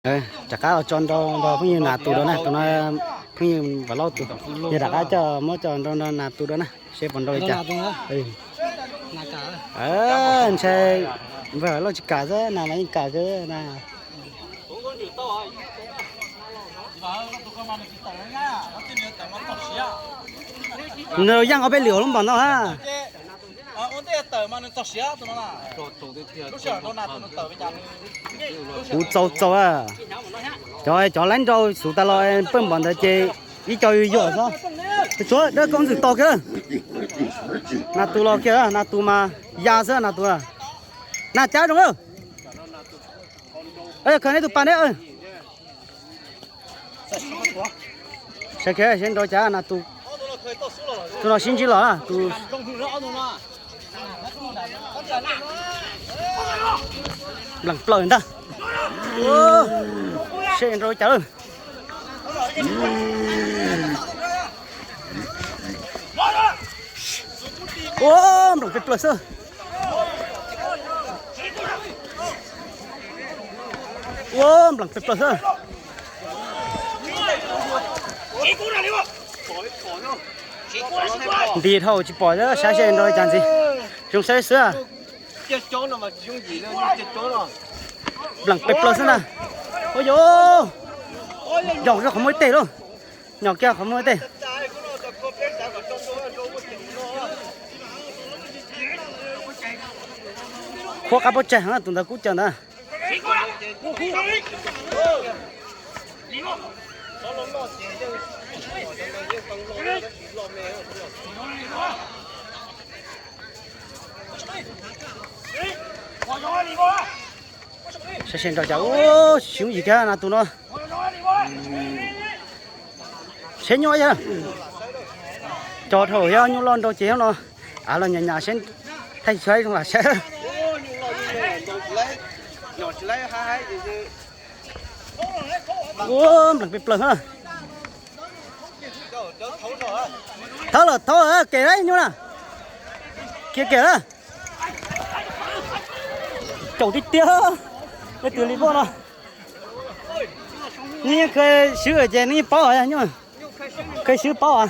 Rov qab los tso nrau nrog phooj ywg Nas Tus dua na, tus no phooj ywg Vam Lauj tus. Yog rov qab coj muab tso nrau nrog Nas Tus dua na, seb puas nrau li cas. Ntshai Vam Lauj tsis kam xwb, Nas mas yeej kam kawg na. Nws yaj ob peb lwm lub npaum no na. Kuv txaus txaus a. Cov, cov laib nrau xub tas los pawg npaum ntawd ces ib co yuam yuam xwb. Tsuav dawb koob ntxwm tos kiag. Nas Tus los kiag, Nas Tus mas ya xwb Nas Tus. Nas Cab zoo. Khaws neb tus pas neb. Saib kiag seb nrau cas Nas Tus. Tus no sib ntsib los tus npleem plaws ntag. Seb nrau cas lawm. Ua npleem pes plaws xwb. Ua npleem pes plaws xwb. Nti dhau tsis pom xwb, saib seb nrau li cas ntxiv. Zoo saib xwb. Npleem pes plaws xwb na. Ua yos, nyob kiag qhov muaj ib teg lauj. Nyob kiag qhov muaj ib teg. Qhuab qab pob tsaig heev tus ntawd kub caws ntawd. Saib seb nrau cas, ua siv yim kiag Nas Tus no. Seb nyuaj yog, cog dhau yog nyuaj loj nrau ces no, av los nyas nyas seb thaij saib zoo lam saib. Ua npleem pes plaws na. Thawb lawm, thawb lawm, kem nyuaj na. Kiag kem na. Caum tiag tiag. Leej twg li poj no. Nws yeej khawb swb ces nws yeej paub, nws khawb swb paub.